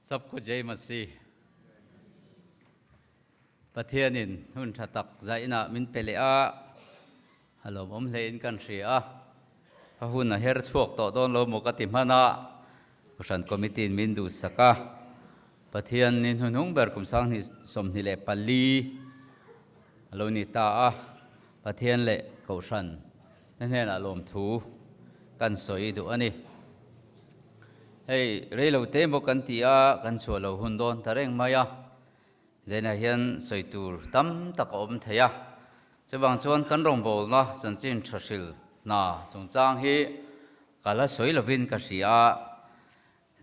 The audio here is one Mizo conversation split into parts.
Sabko Jai Masih. Pathianin hun tha tak zaina min pe leh a, a lawmawm hlein kan hria a. Ka hun a her chhuak tawh dawn lo maw ka ti hman a, Kohhran Committee in min duhsak a. Pathian ni hnuhnung ber kum 2024 a lo ni ta a, Pathian leh Kohhran na hnenah lawmthu kan sawi duh a ni. Hei rei lo te maw kan ti a, kan chhuah lo hun dawn ta reng mai a, Zainah hian sawi tur tam tak a awm thei a, chuvang chuan kan rawngbawlna chanchin tha hril hna chungchang hi ka la sawi lovin ka hria a,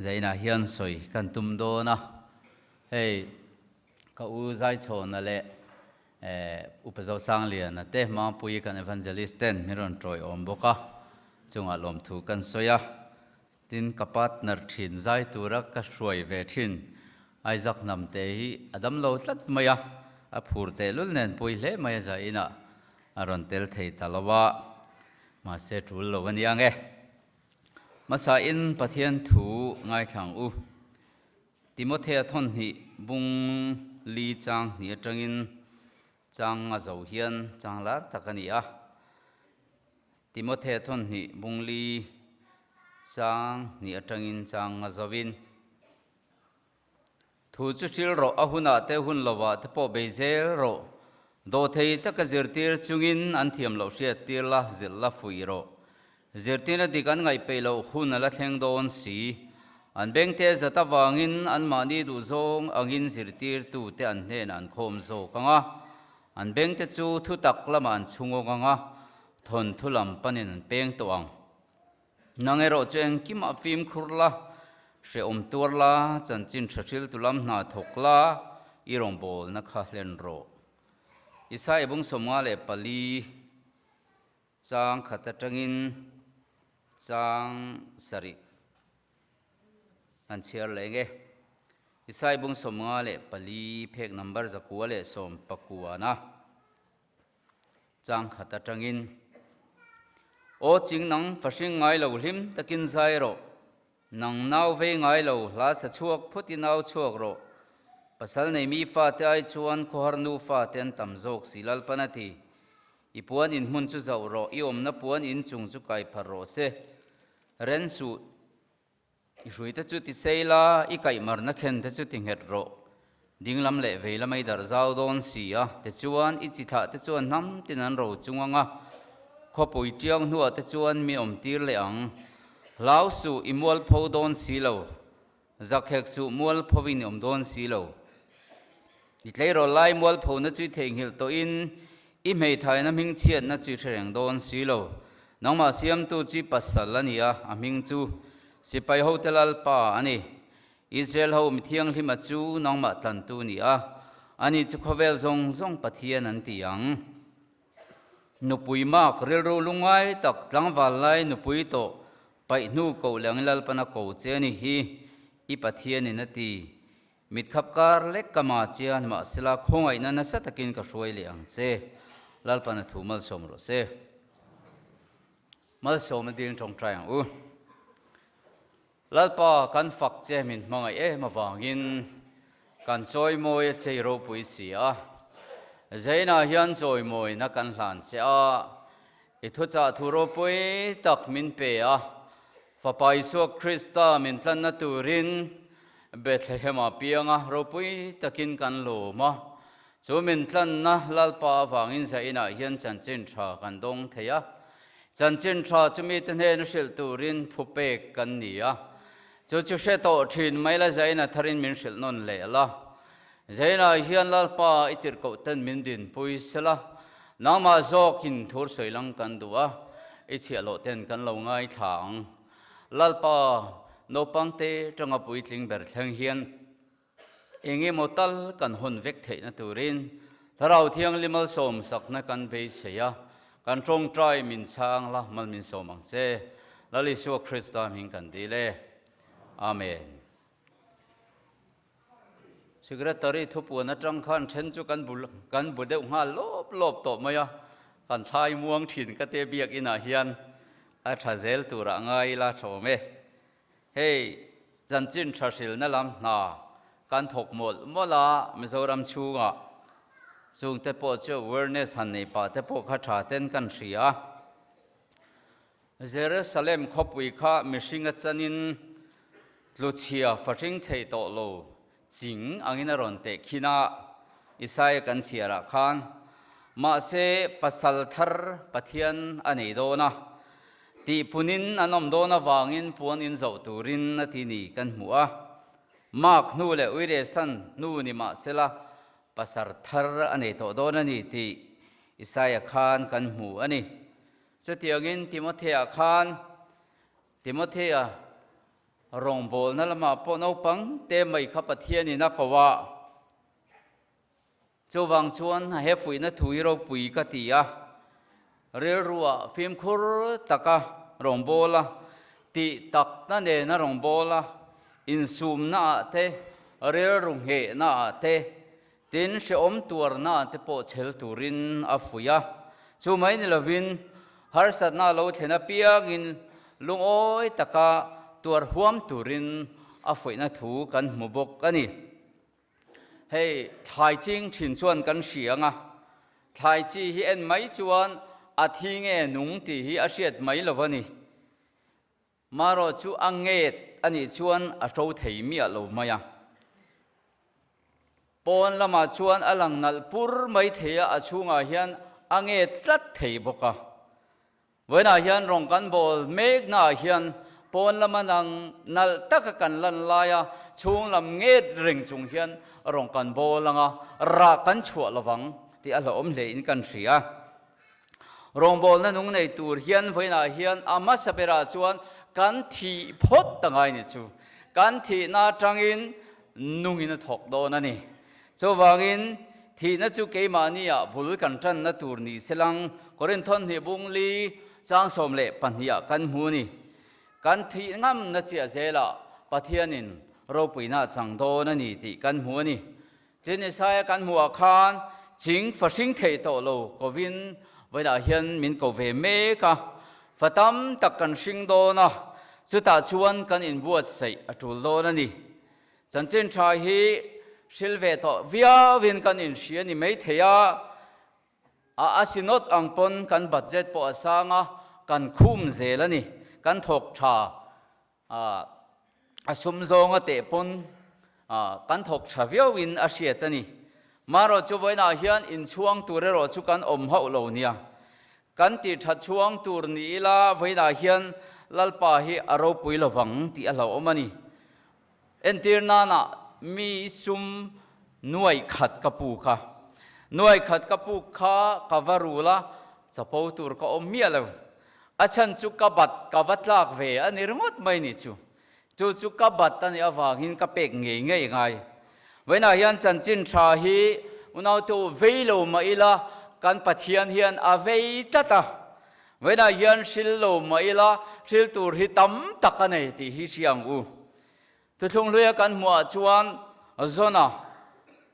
Zainah hian sawi kan tum dawn a, hei ka u Zaichhawna leh Upa Zosangliana te Mangpui kan Evangelist ten min rawn tawiawm bawk a, chungah lawmthu kan sawi a. Tin, ka partner thin zai tura ka hruai ve thin Isaac Hnamte hi a dam lo tlat mai a, a phur tehlul nen pui hle mai a zah inah a rawn tel thei ta lo a, mahse tul lo a nia nge. Hmasa in Pathian thu ngaithlang u. Timothea thawnhnih bung li chang hnih atangin chang a zo hian chang lar tak a ni a. Timothea thawnhnih bung li chang hnih atangin chang a zovin, Thu chu hril rawh, a hunah te hun lovah te pawh bei zel rawh. Dawhthei taka zirtir chungin an thiam loh hriat tir la, zilh la fuih rawh. Zirtirna dik an ngaih peih loh hun a la thleng dawn si. An bengte zat avangin anmahni duhzawng angin zirtirtute an hnenah an khawm zawk ang a. An bengte chu thutak lamah an chhungawng ang a, thawnthu lam panin an peng tawh ang. Nang erawh chu engkimah fimkhur la, hrehawm tuar la, chanchin tha hriltu lam hna thawk la, i rawngbawlna kha hlen rawh. Isaiah bung 54 chang khat atangin chang sarih kan chhiar leh nge. Isaiah bung 54 phek number 119 na. Chang khat atangin, Aw ching nang fahring ngai lo hlim takin zai rawh, nang nau vei ngai lo hla sa chhuak phut i nau chhuak rawh, pasal nei mi fate ai chuan khawhar nu fate an tam zawk si Lalpan a ti. I puan in hmun chu zauh rawh, i awmna puan in chung chu kai phar rawh se. Ren suh. I hruite chu ti sei la, i kaihmarna khen te chu ti nghet rawh. Dinglam leh vei lamah i darh zau dawn si a, tichuan i chi thlah te chuan hnam tin an ro chung ang a, khawpui tiang hnuah te chuan mi awm tir leh ang. Hlau suh, i mualpho dawn si lo. Zakhek suh, mualphovin i awm dawn si lo. I tleirawl lai mualphona chu i theihnghilh tawhin i hmeithaina hming chhiatna chu i hre reng dawn si lo. Nangmah siamtu chu i pasal a ni a, a hming chu Sipai hote Lalpa a ni. Israel ho mi thianghlima chu nangmah tlantu ni a, ani chu khawvel zawng zawng Pathian an ti ang. Nupui mak rilru lungngai tak tlangval lai nupui tawh paih hnu koh leh angin Lalpan a ko che a ni hi i Pathianin a ti. Mit khap kar lek ka ma chian mahsela khawngaihna nasa takin ka hruai leh ang che. Lalpan a thu malsawm rawh se. Malsawm a ding tawngtai ang u. Lalpa kan fak che min hmangaih em avangin kan chawimawi a chei ropui si a. Zainah hian chawimawina kan hlan che a, i thuchah thu ropui tak min pe a, Fapa Isua Krista min tlanna turin Bethlehem-ah pianga ropui takin kan lawm a. Chu min tlanna Lalpa avangin zainah hian chanchin tha kan dawng thei a. Chanchin tha chu mite hnena hrilh turin thupek kan ni a. Chu chu hre tawh thin mai la zaina tharin min hrilh nawn leh la. Zainah hian Lalpa i tirhkoh ten min dinpui sela, nangmah zawkin thur sawi lang kan duh a, i chhiahhlawh ten kan lo ngaithla ang. Lalpa, naupang te tanga puitling ber thleng hian eng emaw tal kan hawn vek theihna turin Thlarau Thianghlim malsawm sakna kan beisei a, kan tawngtai min chhang la, mal min sawm ang che. Lal Isua Krista hming kan dil e. Amen. Secretary thupuan atang khan then chu kan bul kan bu deuh nghal lawp lawp tawh mai a, kan thlai muang thin ka te biakinah hian a tha zel turah ngai ila tha awm e. Hei Chanchin tha hrilna lam hna kan thawk mawlh mawlh a, Mizoram chhungah chungte pawh chu awareness han nei pah te pawh kha tha ten kan hria a. Jerusalem khawpui kha mihring a chanin tluchhia fahring chei tawh lo ching angin a rawn teh khin a, Isaia kan chhiarah khan, Mahse, pasal thar Pathian a nei dawn a, tih punin an awm dawn avangin puan in zoh turin a ti ni kan hmu a. Mark hnu leh Uiresan hnu ni mah sela pasar thar a nei tawh dawn a ni tih Isaia khan kan hmu a ni. Chutiangin Timothea khan Timothea rawngbawlna lamah pawh naupang te mai kha Pathianin a ko a. Chuvang chuan he fuihna thu hi ropui ka ti a, rilruah fimkhur taka rawngbawla tih takna nena rawngbawla insumnaah te, rilru nghehnaah te, tin hrehawm tuarnaah te pawh chhel turin a fuih a. Chu mai ni lovin harsatna lo thlen apiangin lungawi taka tuar huam turin a fuihna thu kan hmu bawk a ni. Hei thlai ching thin chuan kan hria ang a, thlai chi hi en mai chuan a thi nge nung tih hi a hriat mai lo a ni. Marawh chu a nget a nih chuan a to thei miah lo mai a. Pawn lamah chuan a lang nalh pur mai thei a, a chhungah hian a nget tlat thei bawk a. Vawiinah hian rawng kan bawl meknaah hian pawn lama nang nalh taka kan lan laia chhung lam nget reng chung hian rawng kan bawl anga rah kan chhuah lovang tih a hlauhawm hlein kan hria. Rawngbawlna nung nei tur hian vawiinah hian a hmasa berah chuan kan thih phawt ta ngai ni chu. Kan thihna atangin nungin a thawk dawn a ni. Chuvangin, thihna chu keimahniah bul kan tanna tur ni selang Korinthon hnih bung li chang 12 ah kan hmu a ni. Kan thih ngamna chiah zelah Pathianin ropuina a chang dawn a ni tih kan hmu a ni. Chin Isaiah kan hmuhah khan ching fahring theih tawh lo kovin vawilah hian min ko ve mek a, fa tam tak kan hring dawn a, chutah chuan kan inbuatsaih a tul dawn a ni. Chanchin tha hi hril ve tawh viauin kan inhria ni mai thei a, a a synod ang pawn kan budget pawh a sang a, kan khum zel a ni. Kan thawk tha a sum zawnga teh pawn kan thawk tha viauin a hriat a ni. Marawh chu vawiinah hian inchhuang tur erawh chu kan awm hauh lo nia. Kan tih that chhuang tur ni ila vawiinah hian Lalpa hi a ropui lovang tih a hlauhawm a ni. Entir nana mi sum nuai khat ka puk a, nuai khat ka puk kha ka va rul a, chapo tur ka awm miah lo. A chhan chu ka bat ka va tlak ve a ni ringawt mai ni chu. Chu chu ka bat a nih avangin ka pek ngei ngei ngai. Vawiinah hian chanchin tha hi unautu vei lo mah ila kan Pathian hian a vei tlat a. Vawiinah hian hril lo mah ila hril tur hi tam tak a nei tih hi hria ang u. Thuthlung hluia kan hmuhah chuan Jona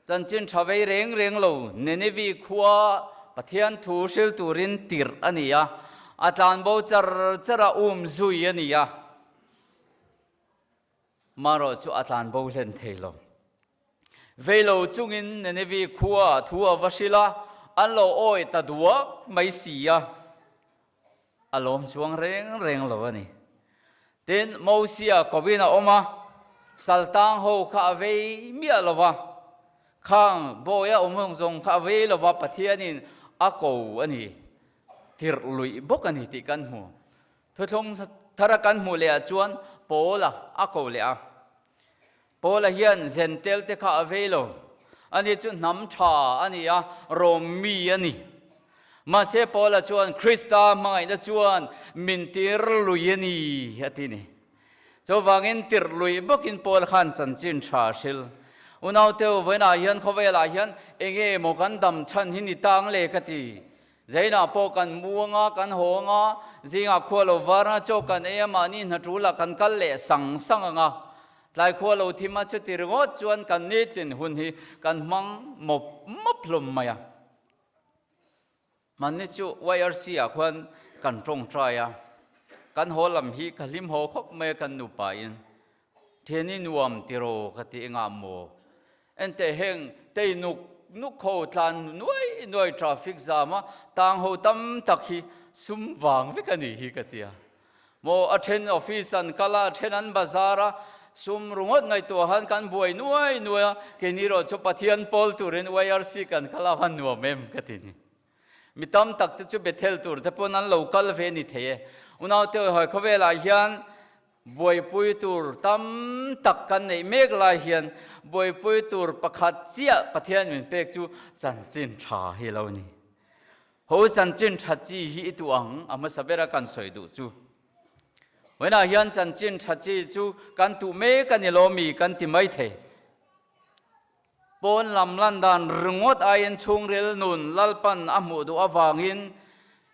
chanchin tha vei reng reng lo Nineveh khua Pathian thu hril turin tirh a ni a, a tlanbo char char a um zui a ni a. Marawh chu a tlanbo hlen thei lo. Vei lo chungin Nineveh khua thu a va hrilh a, an lo awi ta duak mai si a, a lawm chuang reng reng lo a ni. Tin, Mosia kovin a awm a, saltang ho kha a vei miah lo va, khang bawi a awm zawng zawng kha a vei lo va, Pathianin a ko a ni, tirh luih bawk a ni tih kan hmu. Thuthlung thara kan hmuh leh ah chuan Paula a ko leh a. Paula hian Zentel te kha a vei lo. Ani chu hnam tha a ni a, Rom mi a ni. Mahse Paula chuan Krista hmangaihna chuan min tir lui a ni a ti ni. Chuvangin tirh lui bawkin Paul khan chanchin tha a hril. Unauteu vawiinah hian khawvelah hian enge maw kan dam chhan hi ni tang le ka ti. Zainah pawh kan mu anga, kan haw anga, zingah khua lo var anga, chaw kan ei a, mahni hna tul ah kan kal leh sang sang anga, tlai khua lo thim a, chuti ringawt chuan kan nitin hun hi kan hmang mawp mawp hlawm mai a. Hmanni chu YRC ah khuan kan tawngtai a, kan haw lam hi ka hlim haw khawp mai a kan nupa in. Thian i nuam tiraw ka ti engah maw? Enteh heng tei nuk nuk ho tlan nuai nuai traffic zam a tang ho tam tak hi sum vang vek a nih hi ka ti a. Maw a then office an kal a, a then an bazar a, sum ringawt ngaihtuah han kan buai nuai nuai a, keini erawh chu Pathian pawl turin YRC kan kal a van nuam em ka ti ni. Mi tam tak te chu Bethel tur te pawn an lo kal ve ni thei e. Unaute hawi khawvelah hian Buaipui tur tam tak kan neih mek lai hian buaipui tur pakhat chiah Pathian min pek chu chanchin tha hi lo ni. Ho chanchin tha chi hi i tuh ang a hmasa bera kan sawi duh chu. Vawiinah hian chanchin tha chi chu kan tuh mek a ni lo mi kan ti mai thei. Pawn lam lan dan ringawt aiin chhungril nun Lalpan a hmuh duh avangin,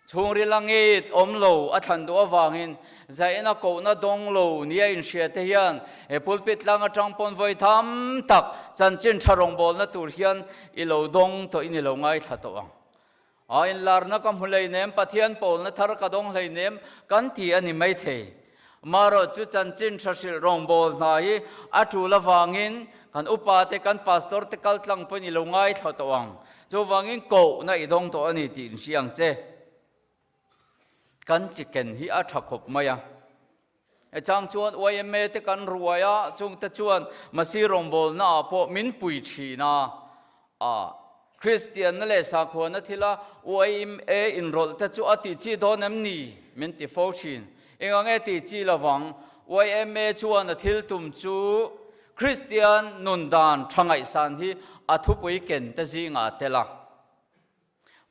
chhungril a ngeit awm lo a thlan duh avangin, zaina kohna dawng lo nia inhria te hian he pulpit tlang atang pawn vawi tham tak chanchin tha rawngbawlna tur hian i lo dawng tawh in i lo ngaithla tawh ang. A inlarna ka hmu hleinem, Pathian pawlna thar ka dawng hleinem kan ti a ni maithei. Amaherawh chu chanchin tha hrilh rawngbâwl hna hi a ṭul avangin kan upa te, kan pastor te kal tlang pawhin i lo ngaithla tawh ang. Chuvangin kohna i dawng tawh a ni tih inhria ang che. Kan chicken hi a ṭha khawp mai a. E chang chuan yma te kan ruai a, chungte chuan Masi rawngbawlna ah pawh min pui thin a. A Kristianna leh sakhuana thila yma inrawlh te chu a tih chi dawn em ni? Min ti fo thin. Engang nge tih chi lovang? Yma chuan a thil tum chu Kristian nun dan tha ngaihsan hi a thupui ken te zingah a tel a.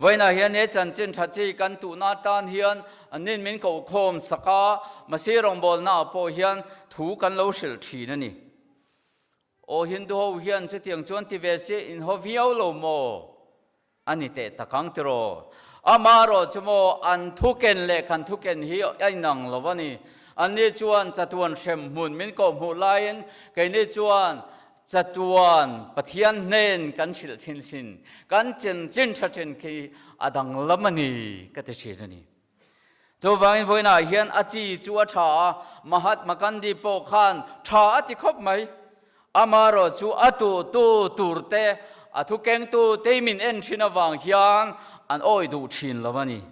Vawiinah hian he chanchin tha chi kan tuhna atan hian an in min kohkhawm sak a, Masi rawngbawlnaah pawh hian thu kan lo hrilh thin a ni. Aw Hindu ho hian chutiang chuan ti ve se in haw viau lo maw? A ni teh tak ang tiraw? Amaherawh chu maw an thuken leh kan thuken hi a inang lo a ni. Anni chuan chatuan hrem hmun min kohhmuh laiin keini chuan Chatuan Pathian hnen kan hrilh thin thin, kan chanchin tha thin khi a danglam a ni ka ti thin a ni. Chuvangin vawiinah hian a chi chu a tha a, Mahatma Gandhi pawh khan tha a ti khawp mai. Amaherawh chu a tuhtu turte, a thukengtu te min en thin avang hian an awih duh thin lo a ni.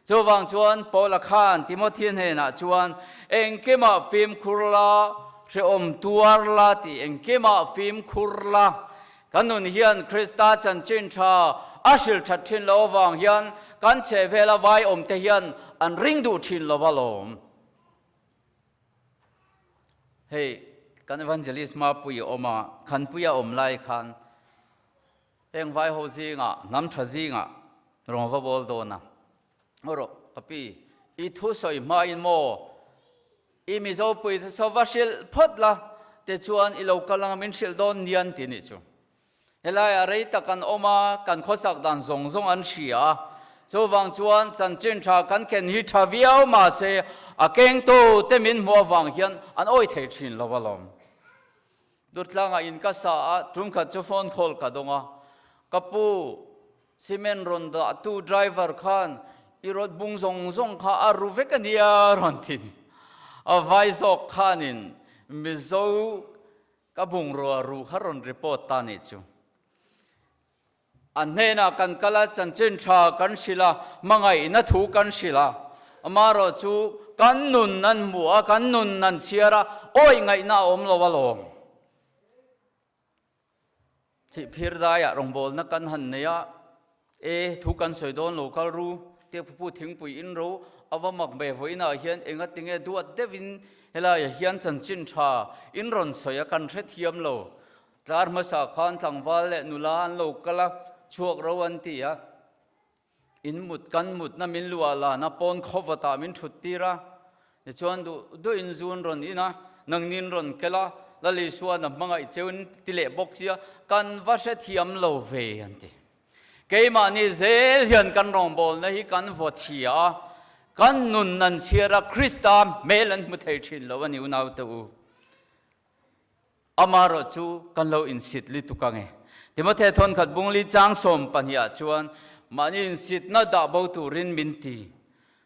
Chuvang chuan Paula khan Timothy hnenah chuan, Engkimah fimkhur la, hrehawm tuar la tih engkimah fimkhur la. Kan nun hian Krista chanchin tha a hrilh that thin lo avang hian kan chhehvela vai awmte hian an ring duh thin lo alawm. Hei, kan evangelist Mapui a awm a, Khanpuia awm lai khan Heng vai ho zingah, hnam tha zingah rawn va bawl dawn a. Aw rawh, ka pi, i thu sawi hmain maw i Mizo puite saw va hrilh phawt la, tichuan i lo kal anga min hrilh dawn nian ti nih chu. Helaiah rei tak an awm a, kan khawsak dan zawng zawng an hria a. Chuvang chuan chanchin tha kan ken hi tha viau mahse a kengtu te min hmuh avang hian an awi thei thin lo alawm. Durtlangah in ka sa a, tum khat chu phone call ka dawng a, Ka pu, cement rawn dahtu driver khan i rawt bung zawng zawng kha a ru vek a nia rawn ti ni. A vai zawk khanin Mizo ka bungrua ru kha rawn report ta nih chu. A hnenah kan kal a, chanchin tha kan hrilh a, hmangaihna thu kan hrilh a. Amaherawh chu kan nun an hmu a, kan nun an chhiar a, awih ngaihna a awm lo alawm. Chihphir daiah rawngbawlna kan han nei a, e, thu kan sawi dawn lo kal ru, Tiakpupu thingpui in ro a va mak ve vawiinah hian engatinge duat deuhin helaiah hian chanchin tha in rawn sawi a, kan hrethiam lo. Tlar hmasa khan tlangval leh nula an lo kal a, chhuak ro an ti a. In mut kan mutna min luah lana pawn khawvatah min thut tir a. Tichuan duh duhin zun rawn in a, nangnin rawn kel a, Lal Isuan a hmangaih cheuin ti leh bawk sia, kan va hrethiam lo ve an ti. Keimahni zel hian kan rawngbawlna hi kan vaw chhia a, kan nun an chhiar a, Krista hmel an hmu thei thin lo a ni unaute u. Amaherawh chu kan lo insit lutuk ang e. Timothy thawnkhat bungli chang 12 ah chuan mahni insitna dah bo turin min ti.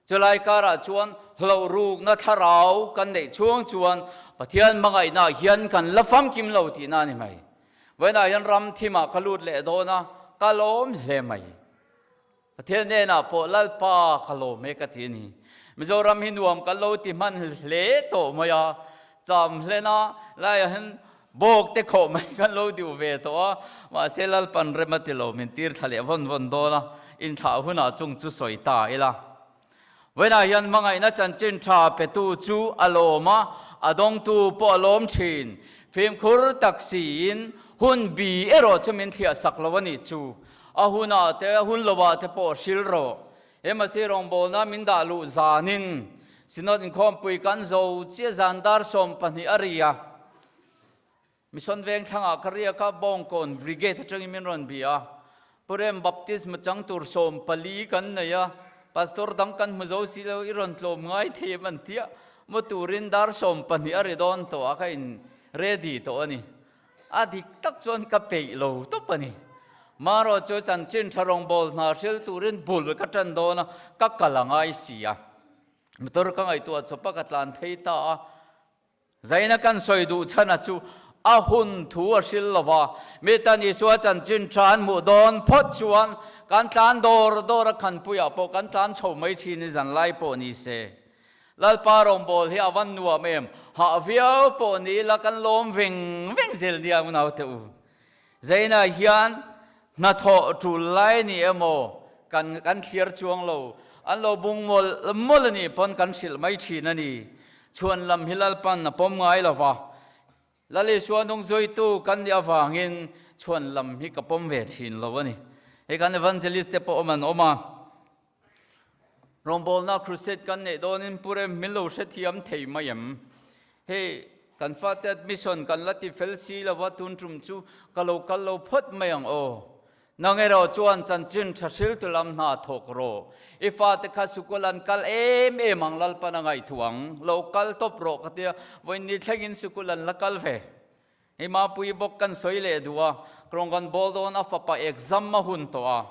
Chulai karah chuan hlauh rukna thlarau kan neih chhung chuan Pathian hmangaihnaah hian kan la famkim lo tihna a ni mai. Vawiinah hian ram thimah ka lut leh dawn a, ka lawm hle mai. Pathian hnenah pawh Lalpa ka lawm e ka ti a ni. Mizoram hi nuam kan lo ti hman hle tawh mai a, cham hlena laiah hian bawk te khawh mai kan lo duh ve tawh a, mahse Lalpan rem a ti lo min tir thla leh vawn vawn dawn a, inthlah hunah chung chu sawi ta ila. Vawiinah hian hmangaihna chanchin tha petu chu a lawm a, a dawngtu pawh a lawm thin. Fimkhur tak siin hun bi erawh chu min thliah sak lo a nih chu. A hunah te, a hun lovah te pawh hril rawh. He Masi rawngbawlna min dah luh zanin Synod inkhawmpui kan zo chiah zan dar 12 a ri a. Mission veng thlangah ka riak a, Bawngkawn Brigade atangin min rawn bia a. Pu Rem baptisma chang tur 14 kan nei a, Pastor dang kan hmu zo si lo, i rawn tlawm ngai thei em an tia. Maw turin dar 12 a ri dawn tawh a, ka in ready tawh a ni. A dik tak chuan ka peih lo tawp a ni. Marawh chu chanchin tha rawngbâwl hna hril turin bul ka ṭan dawn a, ka kal a ngai si a. Motor ka ngaihtuah chawp a, ka tlan phei ta a. Zaina kan sawi duh chhana chu a hun thu a hril lo va, mi tan Isua chanchin tha an hmuh dawn phawt chuan kan tlan dawr dawr a, khanpuiah pawh kan tlan chho mai thin i zanlai pawh ni se. Lalpa rawngbâwl hi a van nuam em? Hah viau pawh ni ila kan lawm veng veng zel nia unaute u. Zainah hian hnathawh ṭul lai ni emaw kan kan thliar chuang lo, an lo bung mawlh mawlh a nih pawn kan hrilh mai ṭhin a ni. Chhuan lam hi Lalpan a pawm ngai lo va, Lal Isua nungzuitu kan nih avangin chhuan lam hi ka pawm ve ṭhin lo a ni. Hei kan evangelist te pawh awm an awm a. Rawngbawlna crusade kan neih dawnin Pu Rem min lo hrethiam thei mai em? Hei kan fate admission kan la ti fel si lo va, tun tum chu ka lo kal lo phawt mai ang aw. Nang erawh chuan chanchin tha hriltu lam hna thawk rawh. I fate kha sukul an kal em em ang Lalpan a ngaihtuah ang. Lo kal tawp rawh ka tia, vawiin thlengin sukul an la kal ve. Hei Mapui bawk kan sawi leh duh a, rawng kan bawl dawn a fapa exam a hun tawh a.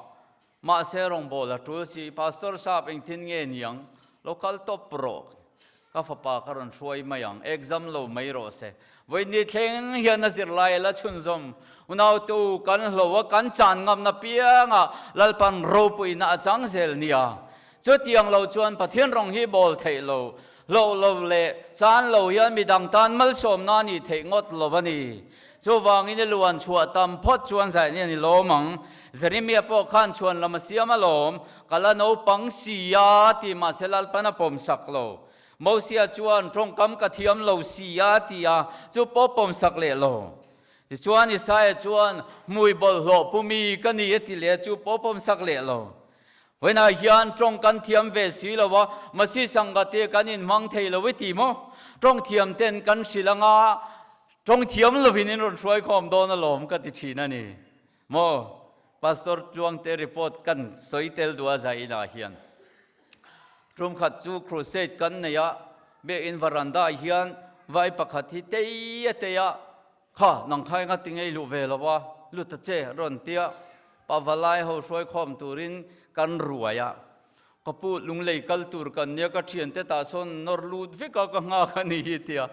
Mahse rawngbâwl a ṭul si, Pastor sap engtin nge niang? Lo kal tawp rawh, ka fapa ka rawn hruai mai ang, exam lo mai rawh se. Vawiin thleng hian a zirlai a la chhunzawm. Unautu kan hlo a, kan chan ngamna piangah Lalpan ropuina a chang zel nia. Chutiang lo chuan Pathian rawng hi bawl theih lo, hloh lo leh chan lo hian midang tan malsawmna a nih theih ngawt lo a ni. Chuvangin i luan chhuah tam phawt chuan zai nia ni lawm ang. Jeremia pawh khan chhuan lam a siam alawm, ka la naupang si a ti mahse Lalpan a pawm sak lo. Mosia chuan tawngkam ka thiam lo si a ti a, chu pawh pawm sak leh lo. Tichuan Isaia chuan hmui bawlhhlawh pumi ka ni a ti leh a, chu pawh pawm sak leh lo. Vawiinah hian tawng kan thiam ve si lo a, Masi sangate kan inhmang thei lo i ti maw? Tawng thiam ten kan hrilh anga Tawng thiam lovin in rawn hruai khawm dawn alawm ka ti thin a ni maw? Pastor Tluangte report kan sawi tel duh a zainah hian. Tum khat chu crusade kan nei a, biakinn varanda ah hian vai pakhat hi tei a tei a, Kha, nang kha enga ti ngei luh ve lo a, lut ta che a rawn ti a, Pavalai ho hruai khawm turin kan ruai a. Ka pu lunglei kal tur kan nia ka thiante tah sawn nawr lut vek a ka nghak a ni hi tia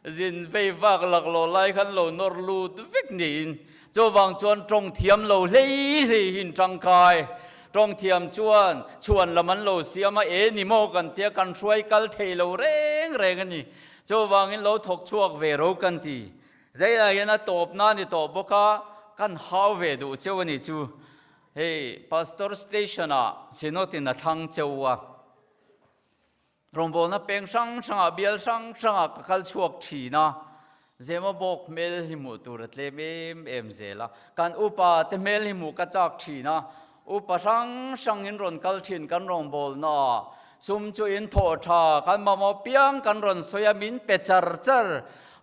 zin vei vak laklawh lai khan lo nawr lut vek niin chuvang chuan tawng thiam lo hlei hlei hi in tangkai tawng thiam chuan chhuan lam an lo siam a e ni maw kan tia kan hruai kal thei lo reng reng a ni chuvangin lo thawk chhuak ve ro kan ti zeilah hian a tawpna a ni tawh bawk a kan hau ve duh cheu a ni chu. Hei Pastor Station ah Synod in a thlang cheu a, rawngbawlna peng hrang hrangah bial hrang hrangah ka kal chhuak thin a, Zema bawk hmel hi hmuh tur a tlem em em zel a, kan upa te hmel hi hmuh ka chak thin a, upa hrang hrang in rawn kal thin kan rawngbawlna ah sum chu in thawh tha kan mamawh piang kan rawn sawi a min pe char char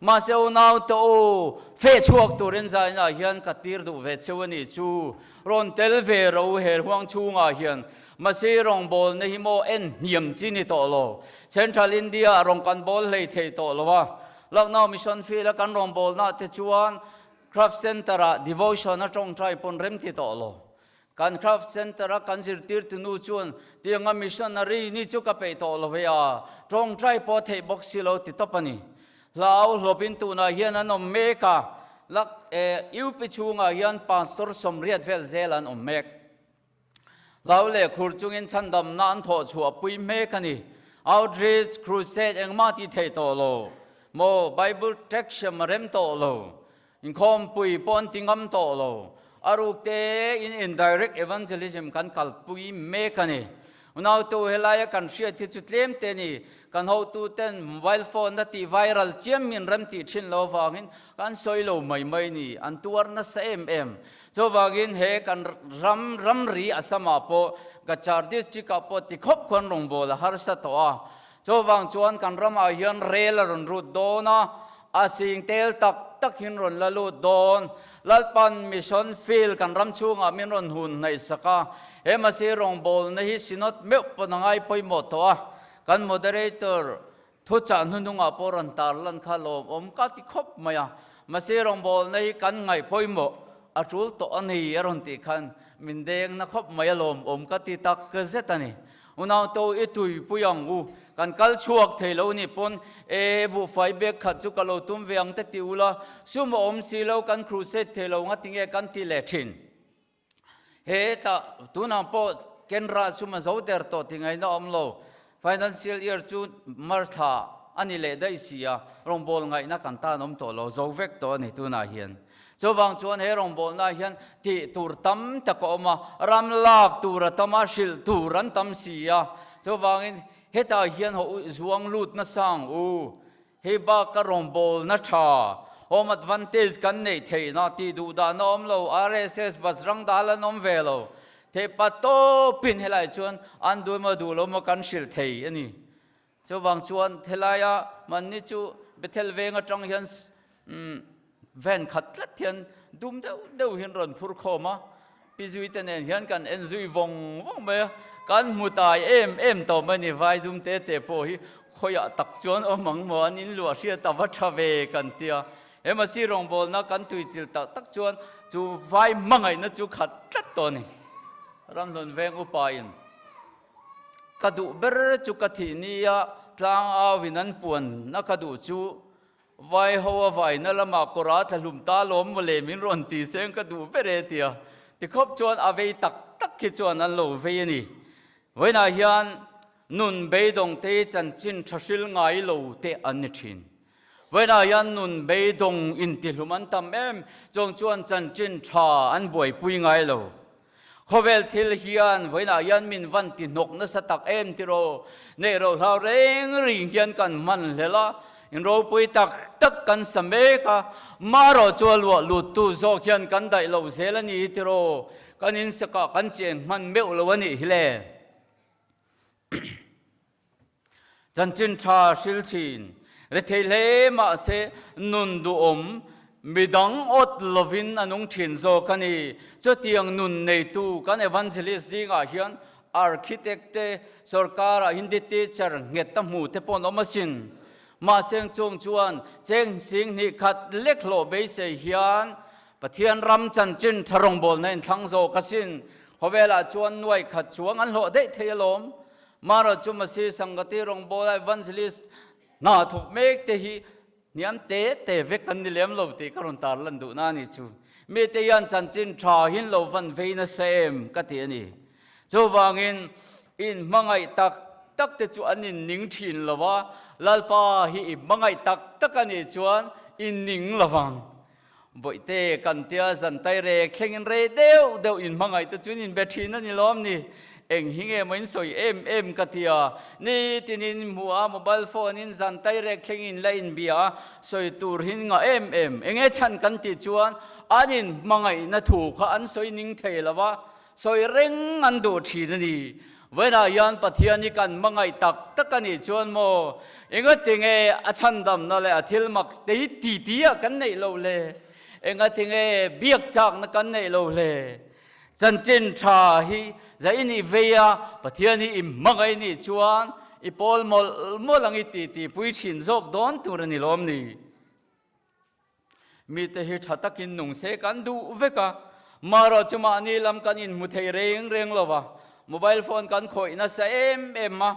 mahse unau te u feh chhuak turin zainah hian ka tir duh ve cheu a nih chu. Rawn tel ve ro her huang chhungah hian Masi rawngbawlna hi maw en hniam chi ni tawh lo. Central India ah rawn kan bawl hlei thei tawh lo a. Lucknow Mission Field a kan rawngbawlna te chuan Craft Centre ah devotion a tawngtai pawn rem ti tawh lo. Kan craft center a kan zirtirtu nu chuan tianga missionary ni chu ka peih tawh lo ve a, tawngtai pawh theih bawk si lo ti tawp a ni. Hlau hlawpin tunah hian an awm mek a, lak e UP chhungah hian pastor 80 vel zel an awm mek. Hlau leh khur chungin chhandamna an thawh chhuah pui mek a ni. Outreach, crusade engmah ti thei tawh lo maw, Bible traction a rem tawh lo. Inkhawmpui pawh an ti ngam tawh lo. A ruk te in indirect evangelism kan kalpui mek a ni. Unautu helaia kan hriat hi chu tlem te ni. Kan hotu ten mobile phone a tih viral chiam min rem tih thin lo avangin kan sawi lo mai mai ni. An tuar nasa em em. Chuvangin he kan ram ramri Assam ah pawh Cachar district ah pawh ti khawp khuan rawngbâwl a harsa tawh a. Chuvang chuan kan ramah hian rel a rawn rut dawn a, A sing tel tak tak hin rawn la lut dawn. Lalpan mission field kan ram chhungah min rawn hun hnaihsak a, he Masi rawngbawlna hi Synod meuh pawn a ngai pawimawh tawh a, kan moderator thuchah hnuhnungah pawh rawn tarlan kha lawmawm ka ti khawp mai a, Masi rawngbawlna hi kan ngaih pawimawh a tul tawh a ni a rawn tih khan min deng na khawp mai a lawmawm ka ti tak zet a ni. Unauto i tuipui ang u, kan kal chhuak thei lo nih pawn e buhfai bag khat chu ka lo tum ve ang te ti ula, sum a awm si lo kan crusade thei lo nga tinge kan ti leh thin. He tah tunang pawh Kenra sum a zo der tawh ti ngaihna awm lo, financial year chu March thla a ni leh daih si a, rawngbâwl ngaihna kan tan awm tawh lo, zo vek tawh a ni tunah hian. Chuvang chuan he rawngbawlna hian tih tur tam tak a awm a, ram lak tur a tam a, hrilh tur an tam si a. Chuvangin hetah hian haw u zuang lut nasa ang u. Hei baka rawngbawlna tha, home advantage kan neih theihna tih duh dan a awm lo, RSS Bajrang Dal an awm ve lo. Theihpa tawpin helai chuan an duh emaw duh lo emaw kan hrilh thei a ni. Chuvang chuan helaia mahni chu Bethel veng atang hian van khat tlat hian dum deuh deuh hian rawn phur khawm a, Pi Zuite nen hian kan en zui vawng vawng mai a, kan hmu tai em em tawh mai a ni, vai dum te te pawh hi khawiah tak chuan awm ang maw an inluah hriat a va tha ve kan ti a, he Masi rawngbawlna kan tuichilh tak tak chuan chu vai hmangaihna chu khat tlat tawh a ni, Ramhlun veng upa in. Ka duh ber chu ka thih nia tlang auin an puan na ka duh chu vai ho a vaina lamah kawr a tla hlum ta lawm mawle min rawn ti seng ka duh ber e tia tikhawp chuan a vei tak tak khi chuan an lo vei a ni. Vawiinah hian nun beidawng te hi chanchin tha hril ngai lo te an ni thin. Vawiinah hian nun beidawng intihlum an tam em chuang chuan chanchin tha an buaipui ngai lo. Khawvel thil hian vawiinah hian min van ti hnawk nasa tak em tiraw? Neih ro hlau reng ring hian kan hman hlel a, in ropui tak tak kan sa mek a, marawh chu a luah luttu zawk hian kan daih lo zel a ni hi tiraw? Kan insakah kan cheng hman meuh lo a nih hi le. Chanchin tha hril thin, rethei hle mahse nun duhawm, midang awt lovin a nung thin zawk a ni. Chutiang nun neitu kan evangelist zingah hian architect te, sorkara Hindi teacher nghet a hmu te pawh an awm asin. Mahse chung chuan cheng sing hnih khat lek hlawh beisei hian Pathian ram chanchin tha rawngbawlna inthlang zawk asin. Khawvelah chuan nuai khat chuang an hlawh daih thei alawm. Mara chu Masi Sangati rawngbawla evangelist hna thawk mek te hi hniam te te vek an ni lem lo tih ka rawn tar lan duhna a ni chu. Mite hian chanchin tha hin lo van vei nasa em ka ti a ni. Chuvangin in hmangaih tak tak te chu an in ning thin lo a, Lalpa hi i hmangaih tak tak a nih chuan i ning lovang. Bawihte kan tia zan tai rek thlengin rei deuh deuh in hmangaih te chuan in be thin a ni lawm ni. Eng hi nge maw in sawi em em ka tia. Nitinin hmu a mobile phone in zan tai rek thlengin la in bia a, sawi tur hin ngah em em. Eng nge chhan kan tih chuan an in hmangaihna thu kha an sawi ning thei lo va, sawi reng an duh thin a ni. Vawiinah hian Pathian hi kan hmangaih tak tak a nih chuan maw, engatinge a chhandamna leh a thil mak te hi ti ti ah kan neih loh le? Engatinge biak chakna kan neih loh le? Chanchin tha hi zai i nih vei a, Pathian hi i hmangaih nih chuan i pawl mawlh mawlh ang i ti ti pui thin zawk dawn tur a ni lawm ni? Mite hi tha takin nung se kan duh vek a. Marawh chu mahni lam kan inhmu thei reng reng lo va, mobile phone kan khawih nasa em em a,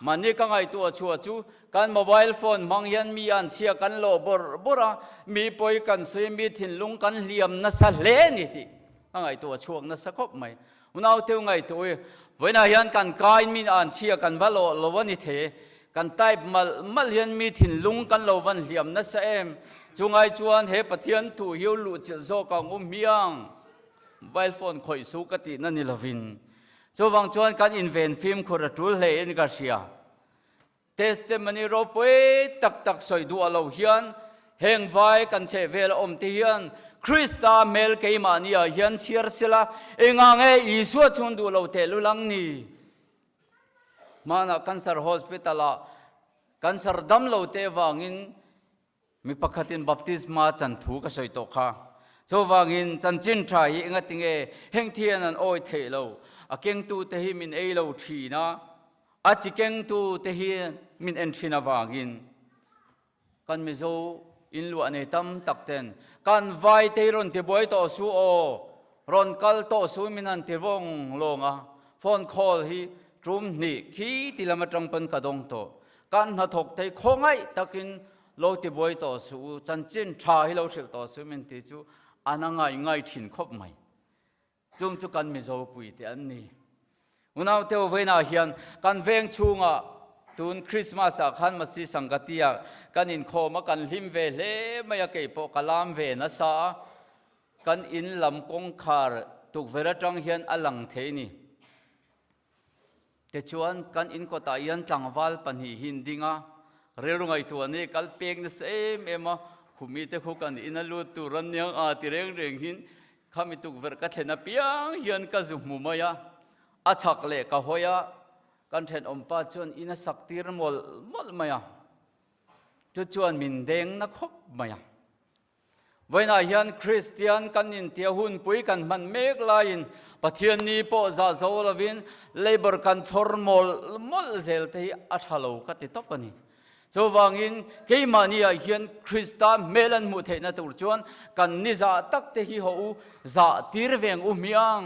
mahni ka ngaihtuah chhuah chu kan mobile phone hmang hian mi an chhia kan lawh bawrh bawrh a, mi pawi kan sawi mi thinlung kan hliam nasa hle a ni tih ka ngaihtuah chhuak nasa khawp mai. Unauteu ngaihtuah i, vawiinah hian kan kain mi an chhia kan va lawh lo a ni thei e, kan type malh malh hian mi thinlung kan lo van hliam nasa em? Chungai chuan he Pathian thu hiu luhchilh zawk ang u hmiang, mobile phone khawih su ka tihna ni lovin. Chuvang chuan kan inven fimkhur a tul hle in ka hria. Testimony ropui tak tak sawi duh a lo hian heng vai kan chheh vel a awm te hian Krista hmel keimahni ah hian chhiar sela engah nge Isua chhun duh lo teh lulang ni? Hmanah Cancer Hospital ah cancer dam lo te vangin Mi pakhatin baptisma chan thu ka sawi tawh kha. Chuvangin chanchin tha hi engatinge heng thian an awi theih lo? A kengtute hi min ei lo thin a, a chi kengtute hi min en thin avangin kan Mizo inluah nei tam tak ten kan vaite hi rawn tibuai tawh su aw, rawn kal tawh su min han ti vawng lawng a, phone call hi tum hnih khi ti lam atang pawn ka dawng tawh. Kan hnathawk thei khawngaih takin lo tibuai tawh suh u, chanchin tha hi lo hrilh tawh suh min ti chu an a ngai ngai thin khawp mai. Chung chu kan Mizo puite an ni. Unaute vawiinah hian kan veng chhungah tun Christmas ah khan Masi Sangati ah kan inkhawm a, kan hlim ve hle mai a, kei pawh ka lam ve nasa a, kan in lam kawngkhar tukverh atang hian a lang thei ni. Tichuan, kan in kawtah hian tlangval pahnih hi an ding a, rilru ngaihtuah ni kal pek nasa em em a, khumi te khu kan in a lut tur an niang a ti reng reng hin khami tukverh ka thlen apiang hian ka zu hmu mai a, a chhak leh ka hawi a, kan thenawmpa chuan in a sak tir mawlh mawlh mai a, chu chuan min deng na khawp mai a. Vawiinah hian Kristian kan intia hunpui kan hman mek laiin Pathian ni pawh zah zo lovin labour kan chhawr mawlh mawlh zel te hi a tha lo ka ti tawp a ni. Chuvangin keimahniah hian Krista hmel an hmuh theihna tur chuan kan ni zah tak te hi haw u zah tir veng u hmiang.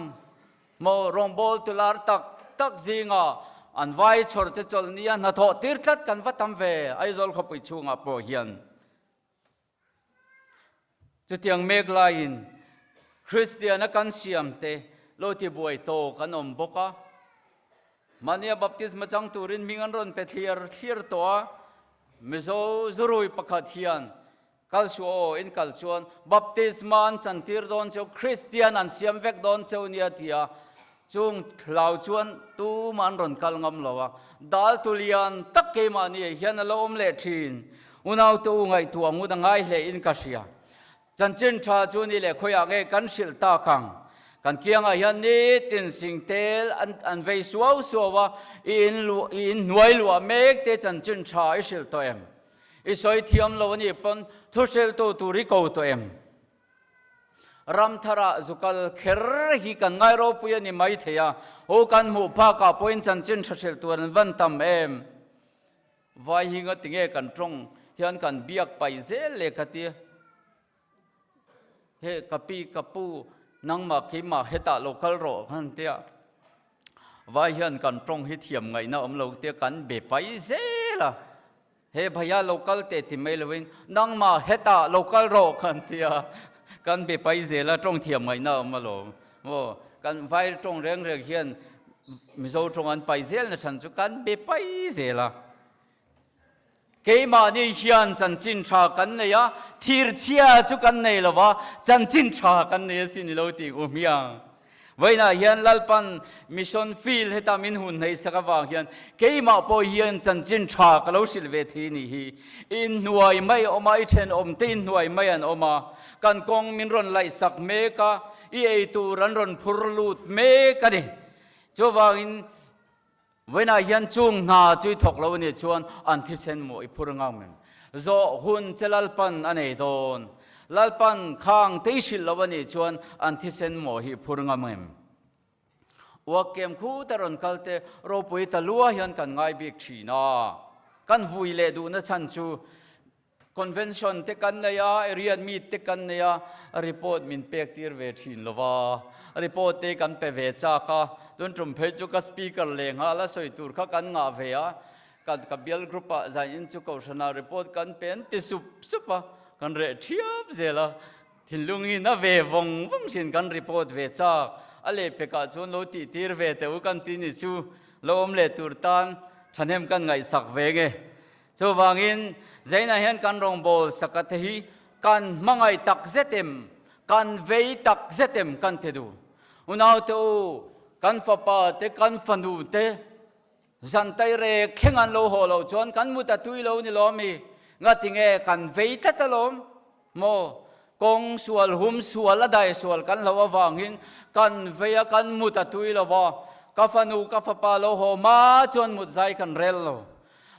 Maw rawngbawl tular tak tak zinga an vai chhawr che chawlhnia hnathawh tir tlat kan va tam ve Aizawl khawpui chhungah pawh hian. Chutiang mek laiin Kristiana kan siamte lo tibuai tawk an awm bawk a. Mahnia baptisma chang turin hming an rawn pe thliar thliar tawh a. Mizo zurui pakhat hian kal suh aw in kal chuan baptisma an chantir dawn cheu, Kristian an siam vek dawn cheu nia ti a. Chung hlau chuan tumah an rawn kal ngam lo a, dal tu lian tak keimahni hian a lo awm leh thin. Unaute u ngaihtuah ngut a ngai hle in ka hria. Chanchin tha chu ni leh khawiah nge kan hrilh tak ang. Kan kiangah hian nitin singtel an an vei suau suau a, i in luah i in hnuai luah mek te chanchin tha i hrilh tawh em? I sawi thiam lo a nih pawn thu hrilhtu tur i ko tawh em? Ramtharah zukal kher hi kan ngai ropui a ni mai thei a, ho kan hmuh phakah pawhin chanchin tha hrilh tur an van tam em? Vai hi nga tinge kan tawng hian kan biak paih zel le ka ti. He ka pi ka pu nangmah keimah hetah lo kal rawh khan tia. Vai hian kan tawng hi thiam ngaihna awm lo tia kan be paih zel a. He bhaiya lo kal teh ti mai loin nangmah hetah lo kal rawh kan ti a, kan be pai zel a tawng thiam ngaihna a awm alawm. Maw kan vai tawng reng reng hian Mizo tawng an pai zel na chhan chu kan be pai zel a. Keimahni hian chanchin tha kan nei a, thirchhia chu kan nei lo va, chanchin tha kan nei asin i lo tih u hmiang. Vawiinah hian Lalpan mission field heta min hun hneihsak avang hian keimah pawh hian chanchin tha ka lo hrilh ve thei nih hi. I inhnuai mai a awm a, i thenawmte inhnuai mai an awm a, kan kawng min rawn laihsak mek a, i ei tur an rawn phur lut mek a ni. Chuvangin vawiinah hian chung hna chu i thawk lo a nih chuan an thisen maw i phur ngam em? Zawh hun che Lalpan a nei dawn. Lalpan khang te i hrilh lo a nih chuan an thisen maw hi phur ngam em? Uakkem khu te rawn kal te ropui ta lua hian kan ngai bik thin a. Kan vui leh duhna chhan chu. Convention te kan nei a, area meet te kan nei a, report min pek tir ve thin lo va, report te kan pe ve chak a, tun tum phei chu ka speaker leh nghal a sawi tur kha kan ngah ve a, kan ka bial group ah zan in chu kohhran ah report kan pe an ti sup sup a, kan reh thiap zel a, thinlung in a ve vawng vawng thin kan report ve chak, a lehpek ah chuan lo tih tir ve teh u kan ti ni chu lo awm leh tur tan thahnem kan ngaihsak ve nge. Chuvangin, Zaina hian kan rawngbâwl saka te hi kan hmangaih tak zet em, kan vei tak zet em kan ti duh. Unaute u, kan fapa te, kan fanu te zantai rek thleng an lo haw loh chuan kan mut a tui lo ni lawm i, ngatinge kan vei tlat alawm maw? Kawng sual, hum sual, a dai sual kan hloh avangin kan vei a, kan mut a tui lo va, ka fanu, ka fapa lo haw hma chuan mut zai kan rel lo.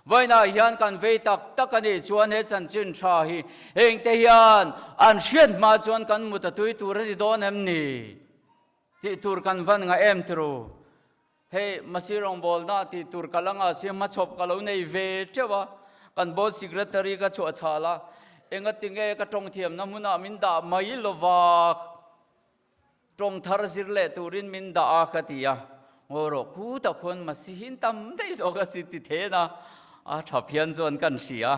Vawiinah hian kan vei tak tak a nih chuan he chanchin tha hi hengte hian an hriat hma chuan kan mut a tui tur a ni dawn em ni tih tur kan van ngah em tiro. Hei Masi rawngbawlna tih tur ka la ngah si hmachhawp ka lo nei ve teuh a, kan board secretary ka chhuah chhal a, engatinge ka tawng thiamna hmunah min dah mai lova, Tawng thar zir leh turin min dah a ka ti a, ngaw rawh khu tak khuan Masihin tam daih zawk a si ti then a, a tha phian chuan kan hria.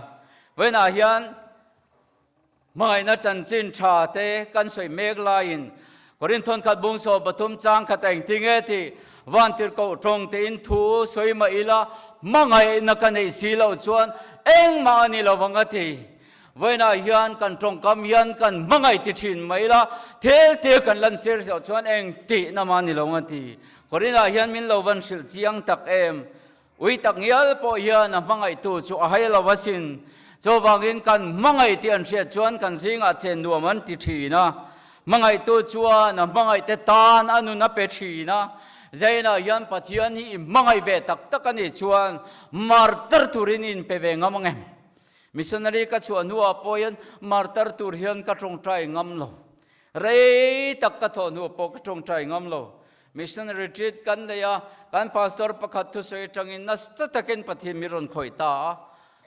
Vawiinah hian hmangaihna chanchin tha te kan sawi mek laiin Korinthon khat bungsaw pathum chang khat engti nge tih Vantirhkoh tawng tein thu sawi mah ila hmangaihna ka neih si loh chuan engmah a ni lo vang a ti. Vawiinah hian kan tawngkam hian kan hmangaih ti thin mai la, thil te kan lan sir loh chuan eng tih na mah ni lo ang ti. Korinah hian min lo van hrilh chiang tak em? Ui tak ngial pawh hian a hmangaihtu chu a hai lo asin. Chuvangin kan hmangaih tih an hriat chuan kan zingah chen nuam an ti thin a. Hmangaihtu chuan a hmangaihte tan a nun a pe thin a. Zainah hian Pathian hi i hmangaih ve tak tak a nih chuan martar turin i inpe ve ngam ang em? Missionary ka chhuah hnuah pawh hian martar tur hian ka tawngtai ngam lo. Rei tak ka thawh hnuah pawh ka tawngtai ngam lo. Mission retreat kan nei a, kan pastor pakhat thusawi atangin nasa takin Pathian mi rawn khawih ta a.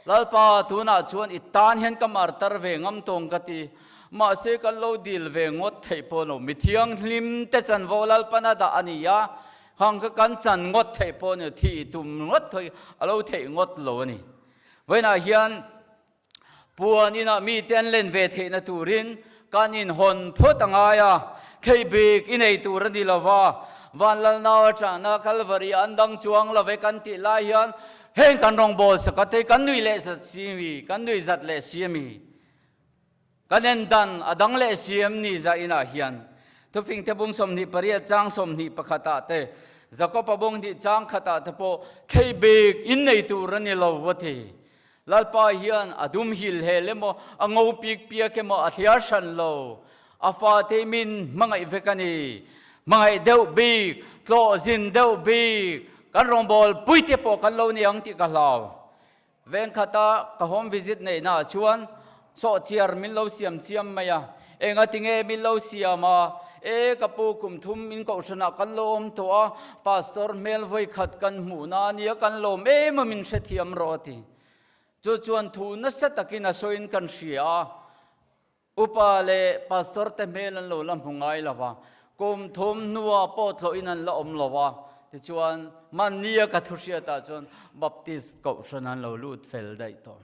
Lalpa, tunah chuan i tan hian ka martar ve ngam tawng ka ti. Mahse kan lo dil ve ngawt theih pawh lo. Mi thianghlim te chanvo Lalpan a dah a ni a, khang kha kan chan ngawt theih pawh ni, thih tum ngawt thei a lo theih ngawt lo a ni. Vawiinah hian puan inah mite an len ve theihna turin kan inhawn phawt a ngai a, thei bik i nei tur a ni lo va, Vanlalnau atana Kalvari an dang chuang lo ve kan tih lai hian heng kan rawngbâwl sak a te kan nui leh zat si mi, kan nui zat leh si a mi. Kan en dan a dang leh si em ni za inah hian Thufing te bung 28 chang 21 ah te Jakob-a bung hnih chang khat ah te pawh thei bik in nei tur a ni lo a ti. Lalpa hian a dum hil hel emaw a ngo pik piak emaw a thliar hran lo. A fate min hmangaih vek a ni. Hmangaih deuh bik, tlawh zin deuh bik, kan rawngbâwl puite pawh kan lo ni ang tih ka hlau. Vengkhata ka home visit neihna ah chuan sawhchiar min lo siam chiam mai a, engatinge min lo siam a, e ka pu kum thum in kohhranah kan lo awm tawh a, pastor hmel vawi khat kan hmuhna a nia kan lawm em a min hrethiam rawh a ti. Chu chuan thu nasa takin a sawiin kan hria a. Upa leh pastor te hmel an lo la hmu ngai lo va, kum thum hnuah pawh tlawhin an la awm lo va, tichuan mahnia ka thu hriatah chuan Baptist kohhran an lo lut fel daih tawh.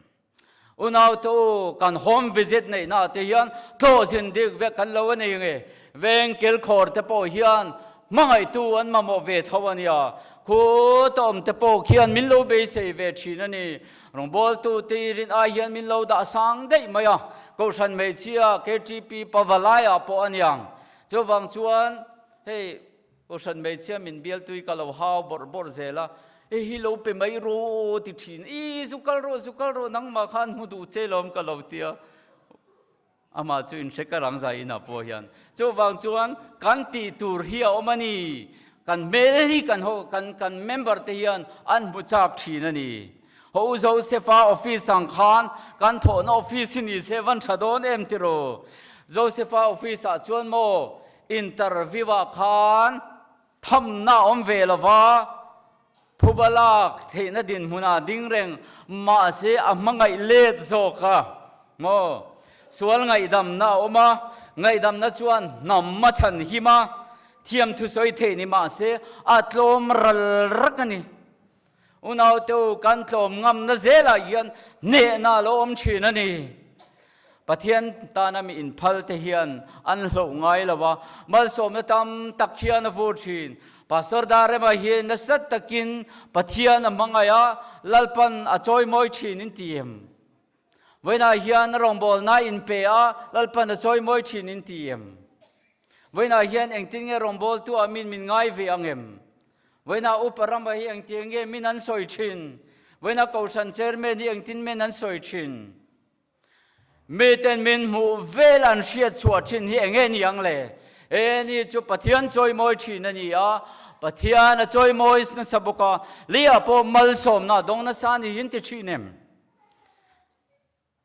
Unaute u, kan home visit neihnaah te hian tlawh zin dik vek kan lo a nei nge? Veng kilkhawr te pawh hian hmangaihtu an mamawh ve tho a nia. Khu tawm te pawh khian min lo beisei ve thin a ni. Rawngbawltu te rin ai hian min lo dah sang daih mai a, Kohhran hmeichhia KTP Pavalai-ah pawh a niang. Chuvang chuan hei Kohhran hmeichhia min bialtui ka lo hau bawrh bawrh zel a, hei hi lo pe mai rawh ti thin, ii zu kal rawh zu kal rawh nangmah khan hmu duh che lawm ka lo tia. Amah chu inhre ka rang zai inah pawh hian. Chuvang chuan kan tih tur hi a awm a ni. Kan hmel hi kan ho kan kan member te hian an hmu chak thin a ni. Ho Josepha office ang khan kan thawhna office hi ni se van tha dawn em tiraw? Josepha office ah chuan maw interview ah khan thamna a awm ve lova, phuba lak theihna dinhmunah ding reng mahse a hmangaih let zawk a. Maw? Sual ngaihdamna a awm a, ngaihdamna chuan hnam a chhan him a, thiam thusawi thei ni mah se a tlawm ral rak a ni. Unaute u, kan tlawm ngamna zelah hian hnehna a lo awm thin a ni. Pathian tana mi inphal te hian an hloh ngai lo a, malsawmna tam tak hian a vur thin. Pastor Darema hi nasa takin Pathian a hmangaih a, Lalpan a chawimawi thin in ti em? Vawiinah hian a rawngbawlna a inpe a, Lalpan a chawimawi thin in ti em? Vawiinah hian engtin nge rawngbawltu ah min min ngai ve ang em? Vawiinah upa rama hi engtiang nge min an sawi thin? Vawiinah Kohhran Chairman hi engtin men an sawi thin? Miten min hmuh vel an hriat chhuah thin hi eng nge ni ang le? E ni chu Pathian chawimawi thin a ni a, Pathian a chawimawi nasa bawk a, leiah pawh malsawmna a dawng nasa a ni hi an ti thin em?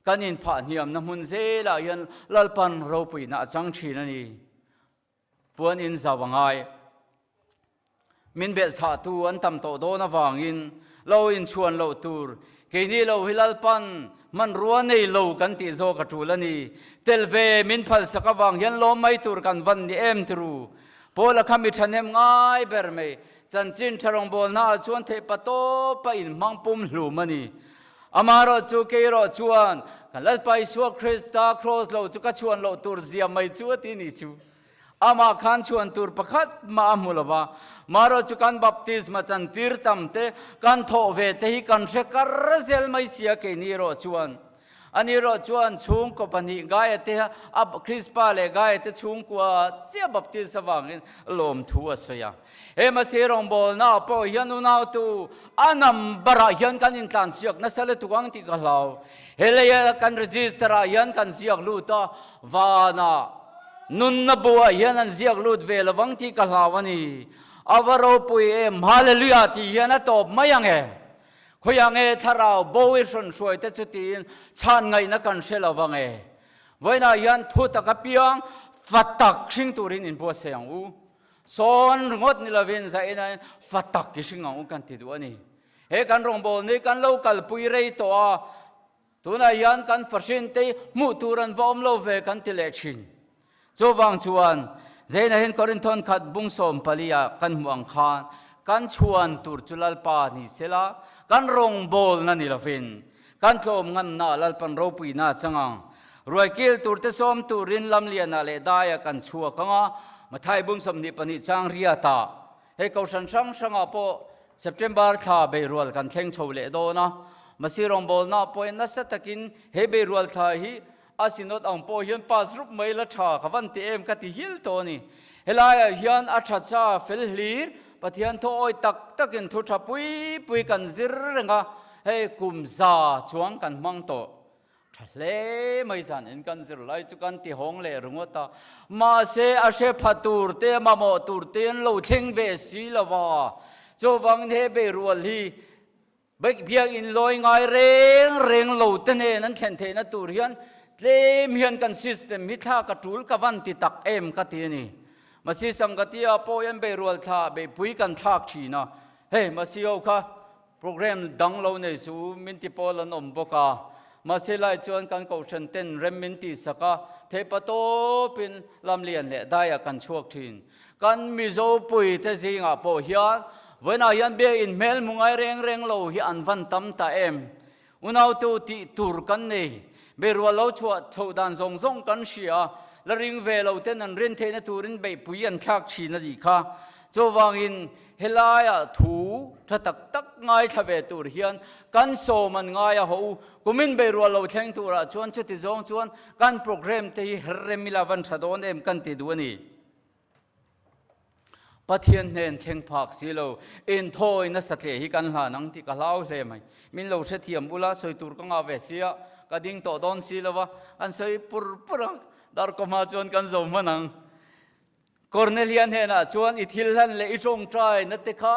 Kan inphah hniamna hmun zelah hian Lalpan ropuina a chang thin a ni. Puan in zau a ngai. Min belhchhahtu an tam tawh dawn avangin lo inchhuan loh tur, keini lo hi Lalpan hmanrua nei lo kan tih zawk a tul a ni. Tel ve min phalsak avang hian lawm mai tur kan van ni em turu. Paula kha mi thahnem ngai ber mai, chanchin tha rawngbawlna ah chuan theih pa tawp a inhmang pum hlum a ni. Amaherawh chu keirawh chuan kan Lalpa Isua Krista kraws lo chu ka chhuan loh tur zia mai chu a ti ni chu. Amah khan chhuan tur pakhat mah a hmu lo va, marawh chu kan baptisma chantir tam te, kan thawh ve te hi kan hre kar zel mai sia keini erawh chuan. Ani erawh chuan chhungkaw pahnih Gaia te a Krispa leh Gaia te chhungkua chiah baptis avangin lawmthu a sawi a. He Masi rawngbawlnaah pawh hian unautu a number-ah hian kan intlansiak nasa lutuk ang tih ka hlau. He leia kan register-ah hian kan ziak lut a, vanah Nunna buah hian an ziak lut ve lo vang tih ka hlau a ni. A va ropui em, Hallelujah tih hian a tawp mai ang e. Khawiah nge thlarau bo i hrawn hruai te chu tiin chhan ngaihna kan hre lo vang e. Vawiinah hian thu tak apiang fa tak hring turin inbuatsaih ang u. Sawn ringawt ni lovin zaina fa tak i hring ang u kan ti duh a ni. He kan rawngbâwl ni kan lo kalpui rei tawh a. Tunah hian kan fahrin te hmuh tur an va awm lo ve kan ti leh thin. Chuvang chuan Zaina hian Korinthon khat bung 14 ah kan hmuh ang khan kan chhuan tur chu Lalpa ni sela, kan rawngbawlna ni lovin kan tlawm ngamna Lalpan ropuina a chang ang. Ruai kil tur te sawm turin Lamlianah leh Daiah kan chhuak ang a, Mathai bung 22 chang riatah Hei Kohhran hrang hrangah pawh September thla beirual kan thleng chho leh dawn a, Masi rawngbawlna pawhin nasa takin he beirual thla hi a synod ang pawh hian pass rup mai la tha ka van ti em ka ti hil tawh a ni. Helaiah hian a tha cha fel hlir Pathian thaw awi tak takin thu tha pui pui kan zir reng a, hei kum za chuang kan hmang tawh. Tha hle mai zan in kan zir lai chu kan ti hawng leh ringawt a, mahse a hre pha tur te mamawh tur te an lo thleng ve si lo va, chuvangin he beirual hi biakinn lawi ngai reng reng lo te nen an thlen theihna tur hian tlem hian kan system hi thlak a tul ka van ti tak em ka ti a ni. Masi Sangati ah pawh hian beirual thla beihpui kan thlak thin a, hei Masi ho kha Program dang lo nei chu min ti pawl an awm bawk a, mahse lai chuan kan kohhran ten rem min tihsak a, theihpa tawpin lamlian leh daiah kan chhuak thin. Kan Mizo puite zingah pawh hian vawiinah hian biakinn hmel hmu ngai reng reng lo hi an van tam ta em? Unautu tih tur kan nei, beirual lo chhuah chhoh dan zawng zawng kan hria a, la ring ve lo ten an rin theihna turin beihpui an thlak thin a nih kha. Chuvangin Helaiah thu tha tak tak ngaithla ve tur hian kan sawm an ngai a ho u. Kumin beirual lo thleng turah chuan chuti zawng chuan kan program te hi her rem ila van tha dawn em kan ti duh a ni. Pathian hnen thleng phak si lo, inthawi nasa tle hi kan hlan ang tih ka hlau hle mai. Min lo hrethiam bula sawi tur ka ngah ve sia, ka ding tawh dawn si lo va, an sawi pur pur ang, darkawmah chuan kan zo hman ang. Kornelia hnenah chuan i thil hlan leh i tawngtaina te kha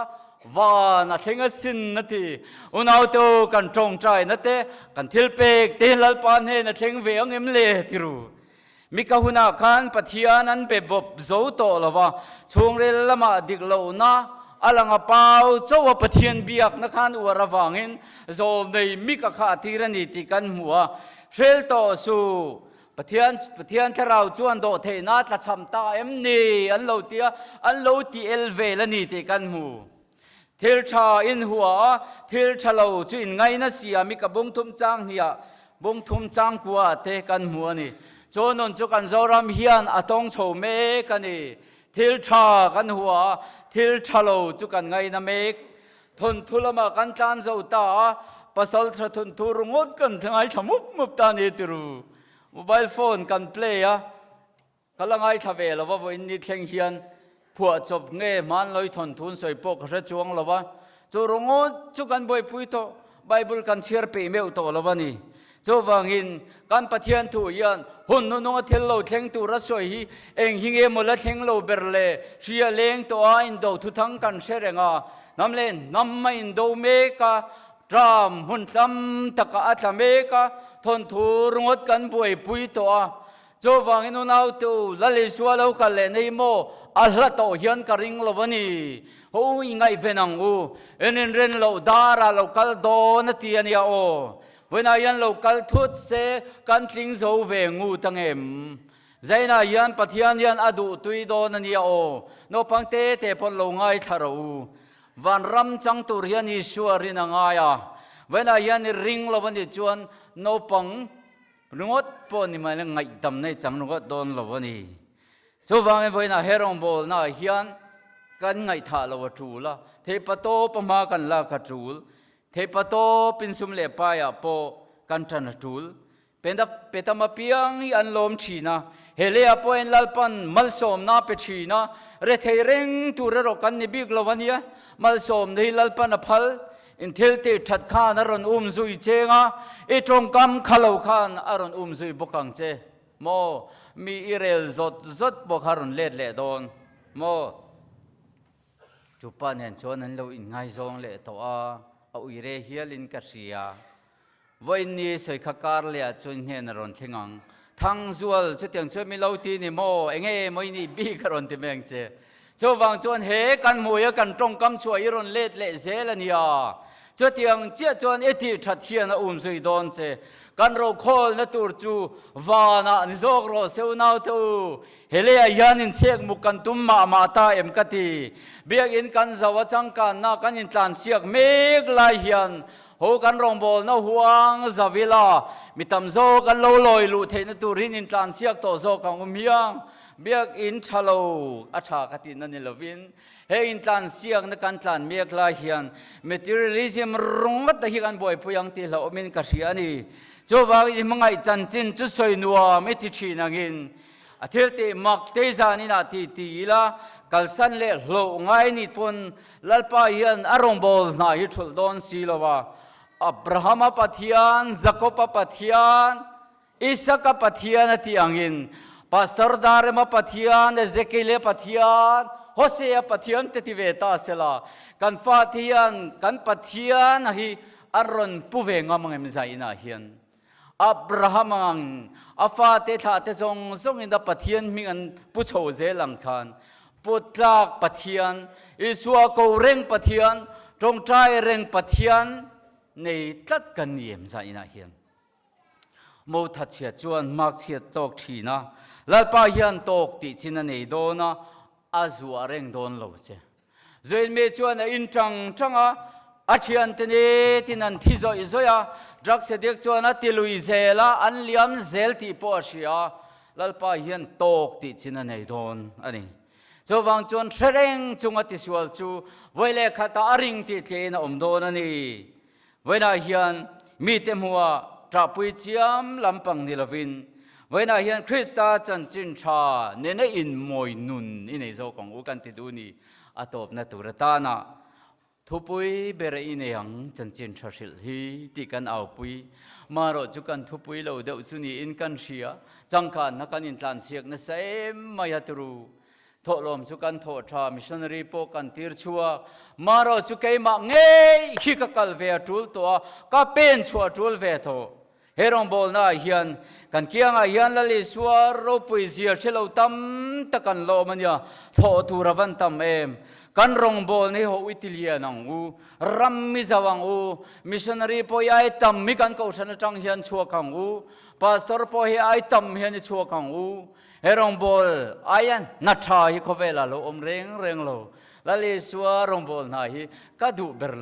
van a thleng asin a ti. Unaute kan tawngtaina te, kan thil pek te hi Lalpa hnen a thleng ve ang em le ti ru. Mika hunah khan Pathian an be bawp zo tawh lo va, chhungril lamah dik lohna a lang a pau chauh a Pathian biakna khan uar avangin zawlnei Mika kha a tir a ni tih kan hmu a. Hril tawh suh, Pathian Pathian thlarau chuan dawh theihna tla cham ta em ni? An lo ti a, an lo ti el vel a ni tih kan hmu. Thil tha in hua a, thil tha lo chu in ngaina siam i ka bung thum chang hniah bung thum chang kua te kan hmu a ni. Chu nun chu kan Zoram hian a tawng chho mek a ni. Thil tha kan hua a, thil tha lo chu kan ngaina mek. Thawnthu lamah kan tlan zo ta a, pasal tha thawnthu ringawt kan ngaithla mup mup ta a ni tiru. Mobile phone kan play a, ka la ngaithla ve lo va, vawiin ni thleng hian phuahchawp nge hmanlawi thawnthu an sawi pawh ka hre chuang lo va, chu ringawt chu kan buaipui tawh, Bible kan chhiar peih meuh tawh lo a ni. Chuvangin, kan Pathian thu hian hun hnununga thil lo thleng tur a sawi hi eng hi nge maw la thleng lo ber le? Hria leng tawh a indo thuthang kan hre reng a, hnam leh hnam a indo mek a, tram hmun tlam takah a tla mek a, thawnthu ringawt kan buaipui tawh a. Chuvangin unautu, Lal Isua lo kal leh nei maw? A hla tawh hian ka ring lo a ni. Ho i ngaihven ang u, en inren loh darah lo kal dawn a ti a nia aw. Vawiinah hian lo kal thut se kan tling zo ve ngut ang em? Zainah hian Pathian hian a duh tui dawn a nia aw. Naupang te te pawn lo ngaithla rawh u. Vanram chang tur hian Isua rin a ngai a. Vawiinah hian i ring lo a nih chuan naupang ringawt pawh ni mai la ngaihdam nei chang ringawt dawn lo a ni. Chuvangin vawiinah he rawngbawlnaah hian kan ngaihthah lo a tul a, theihpatawp a hma kan lak a tul. Theihpa tawp in sum leh paiah pawh kan ṭan a ṭul. Penda petam apiang hi an lawm ṭhin a, he leiah pawhin Lalpan malsawmna a pe ṭhin a, rethei reng tur erawh kan ni bik lo a nia. Malsawmna hi Lalpan a phal, in thil tih ṭhat khan a rawn um zui cheng a, i ṭawngkam kha lo khan a rawn um zui bawk ang che. Maw? Mi i rel zawt zawt pawh kha a rawn let leh dawn maw? Chu pa nen chuan an lo inngaizawng leh tawh a, a uire hialin ka hria. Vawiin ni sawi kha kar lehah chuan hnen a rawn thleng ang. Thangzual, chutiang chuan mi lo ti ni maw? Enge maw i nih bik a rawn ti mai ang che. Chuvang chuan he kan hmuia kan tawngkam chhuah i rawn let leh zel a nia. Chutiang chiah chuan i tih that hian a um zui dawn che. Kan rokhawlna tur chu vanah ni zawk rawh se u naute u. He leiah hian inchhek muk kan tum mah mah ta em ka ti. Biakinn kan zo a changkanna kan intlansiak mek lai hian ho kan rawngbawlna huang zavila mi tam zawk an lo lawi luh theihna turin intlansiak tawh zawk ang u hmiang. Biakinn tha lo a tha ka tihna ni lovin he intlansiakna kan tlan mek lai hian materialism ringawt te hi kan buaipui ang tih hlauhawmin ka hria a ni. Chuvangin i hmangaih chanchin chu sawi nuam i ti thin angin A thil tih mak te zan inah ti ti ila, kalsan leh hlauh ngai ni pawn Lalpa hian a rawngbâwl hna hi ṭhulh dawn si lo a. Abrahama Pathian, Jakoba Pathian, Isaka Pathian a tih angin Pastor Darema Pathian, Ezekiela Pathian, Hosea Pathian te ti ve ta sela, kan fate hian kan Pathian hi an rawn pu ve ngam ang em zan inah hian. Abraham ang a fate thlahte zawng zawngin a Pathian hming an pu chho zel ang khan, Putlak Pathian, Isua ko reng Pathian, tawngtai reng Pathian nei tlat kan ni em zah inah hian. Mo thatchhiat chuan hmakchhiat tawk thin a, Lalpa hian tawk tih chin a nei dawn a, a zuah reng dawn lo che. Zuainmi chuan a in ṭang ṭang a, a ṭhiante nitin an thi zawih zawih a, drugs addict chuan a ti lui zel a, an liam zel tih pawh a hria a, Lalpa hian tawk tih chin a nei dawn a ni. Chuvang chuan hre reng chunga tisual chu vawi leh khatah a ring tih tlein a awm dawn a ni. Vawiinah hian mite hmuhah ṭahpui chiam lampang ni lovin, vawiinah hian Krista chanchin ṭha nena inmawi nun i nei zawk ang u kan ti duh ni. A tawpna tur atana thupui ber i nei ang chanchin ṭha hrilh hi tih kan aupui. Marawh chu kan thupui lo deuh chu niin kan hria. Changkanna kan intlansiak nasa em mai a turu. Thawhlawm chu kan thawh tha, missionary pawh kan tir chhuak. Marawh chu keimah ngei hi ka kal ve a tul tawh a, ka pen chhuah a tul ve tawh. He rawngbawlna ah hian kan kiangah hian Lal Isua ropui zia hre lo tam tak an lawm a nia, thawh tur a van tam em. Kan rawngbawl nei ho i tilian ang u, ram mi zau ang u, missionary pawh hi ai tam hi kan kohhran atang hian chhuak ang u, pastor pawh hi ai tam hian i chhuak ang u. He rawngbawl aia hna tha hi khawvelah lo awm reng reng lo. Lal Isua rawngbawl hna hi ka duh ber lo.